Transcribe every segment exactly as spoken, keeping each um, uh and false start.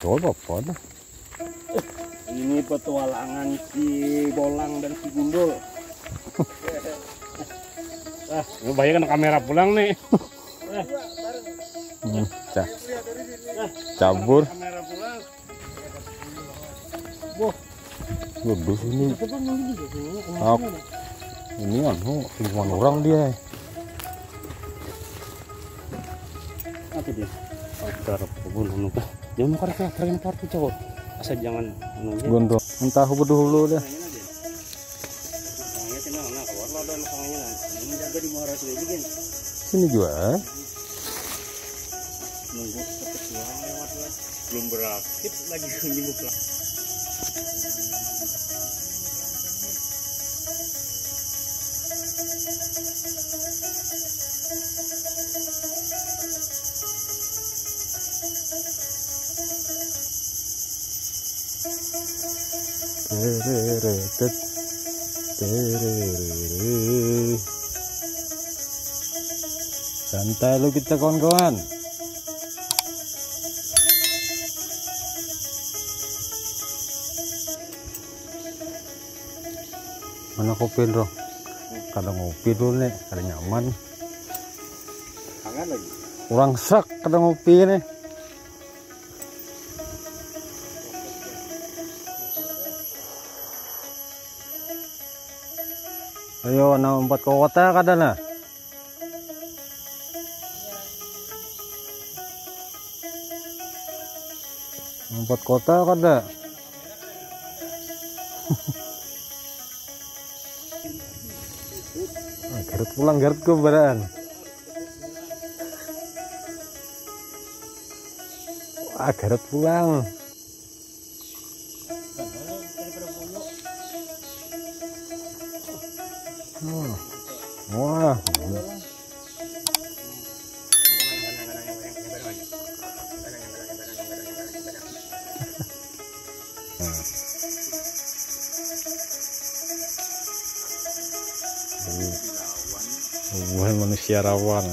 Oh, apa dah? Ini petualangan si Bolang dan si Gundul. Ah, ini bahaya kena kamera pulang nih. Hmm, ca- cabur. Kamera pulang. Boh, Waduh, ini. Ini anu, lingkungan orang dia. Apa dia? Pagar kebun anu kah? Jangan mau karek lah, karek parkir cowok. Asal jangan anu ya. Gondrong. Entah apa dulu deh. Tengahnya dia. Tengahnya sini, nah, keluar lah, ada tengahnya, nah. Ini jaga di muara sini aja, Gen. Sini juga. Nunggu cepet pulang lewat lah. Belum berakit lagi nunggu pulang. Tereret, tereret. Santai lu kita, kawan-kawan. Mana kopi, Bro? Kada ngopi dulu nih, kada nyaman. Hangat lagi. Kurang serak kada ngopi nih. Ayo, nah, umpat ke kota kada nah. Umpat kota kada. Ah, Garut pulang, Garut ke baraan. Wah, Garut pulang. Hmm. Wah. Nah. Ini hubungan manusia rawan. Nah.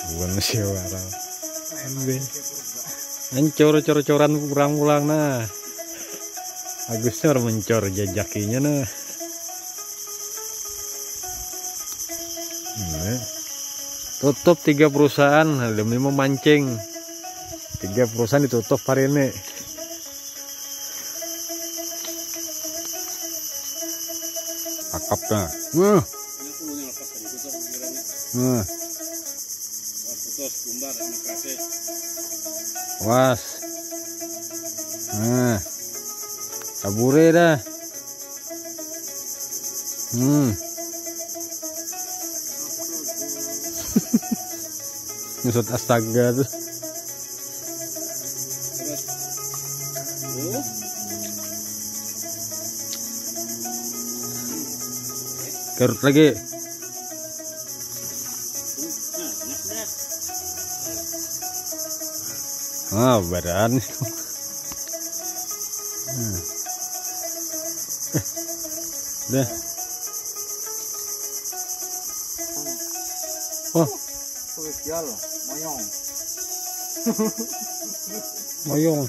Bukan musyawarah. Ambil. Ancur cor-coran pulang-pulang nah. Agusnya orang mencor jajakinya nah. Nah. Tutup tiga perusahaan demi memancing. Tiga perusahaan ditutup hari ini. Akap nah. Wah. Nah. Was. Nah. Tabure dah. Hmm. Nyusut astaga tuh. Garut lagi. Ah, badan. Hmm. Dah. Oh. Spesial, mayong. Mayong.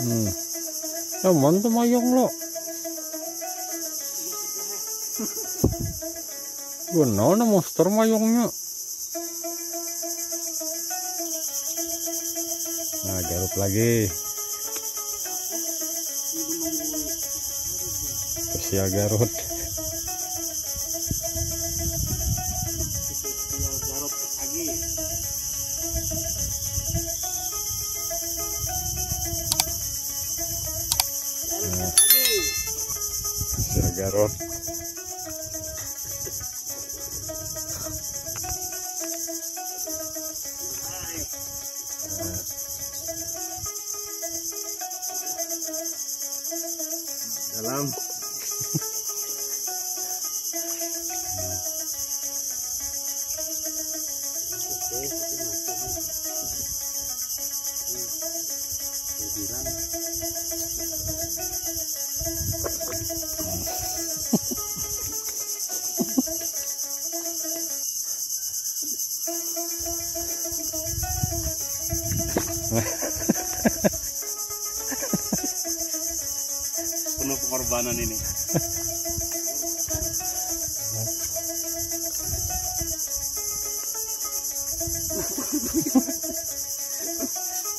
Hmm. Aman tuh mayong lo. Benar nah monster mayongnya. Nah, Garut lagi. Spesial Garut. Spesial Garut lagi. Nah. Spesial Garut. Dalam. Oke, itu mati nih. Hmm. Yang hilang. Penuh pengorbanan ini.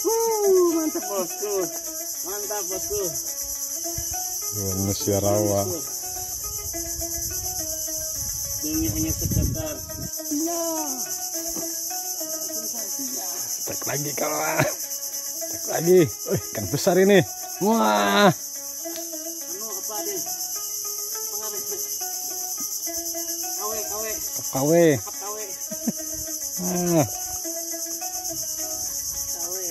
Wuh, mantap, bosku. Mantap, bosku. Manusia rawa. Demi hanya sekedar. Cek lagi, kawan. Cek lagi. Wih, ikan besar ini. Wah. Anu apa, Din? Apa ngarannya? Kawe, kawe. Kawe. Apa kawe? Nah. Kawe.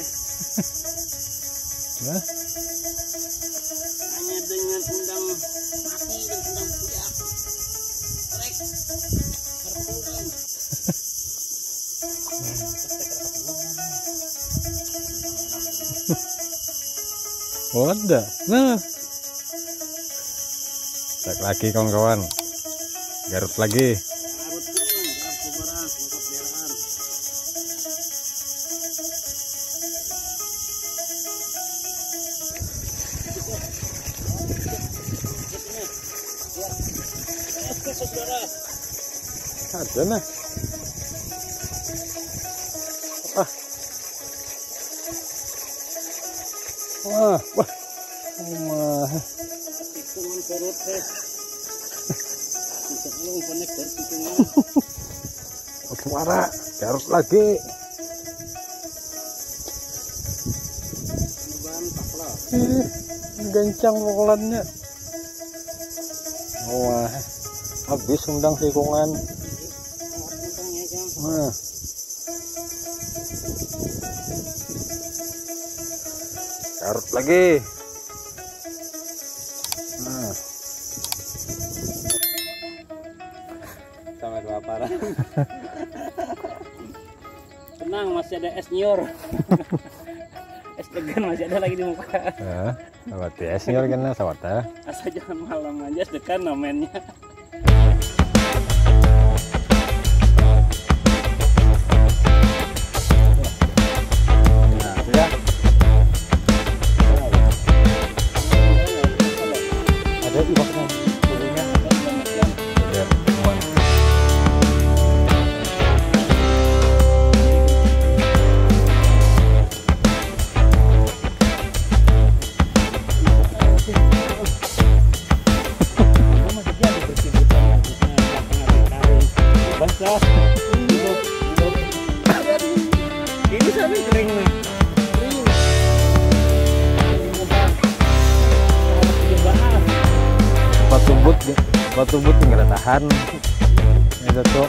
Wah. Hanya dengan undang mati dan undang puyah. Trek. Berpulang. Oh, ada. Nah. Cek lagi, kawan-kawan. Garut lagi. Garut kuning, garut kubaran, garut merah. Ada, nah. Ah. Wah, wah. Wah. Tikungan garut, eh. Bisa lu konek dari tikungan. Suara, garut lagi. Bukan, tak lah. Ih, gancang pukulannya. Wah, habis undang tikungan. Nah. Garut lagi. Nah. Sama dua parah. Tenang, masih ada es nyiur. Es degan masih ada lagi di muka. Ya, berarti es nyiur kena sawat, ya. Asal jangan malam aja, es degan namennya. Nah, sudah. Ada iwaknya, bulunya. Ada, aman. Basah. Ini sampai kering nih. Batu but, batu but nggak ada tahan. Ini tuh.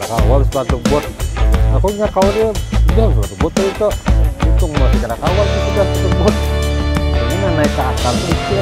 Nah, kawal sepatu bot. Aku nggak kawal dia, dia sepatu bot tadi tuh. Untung masih kena kawal tuh sudah sepatu bot. Ini naik ke atas itu.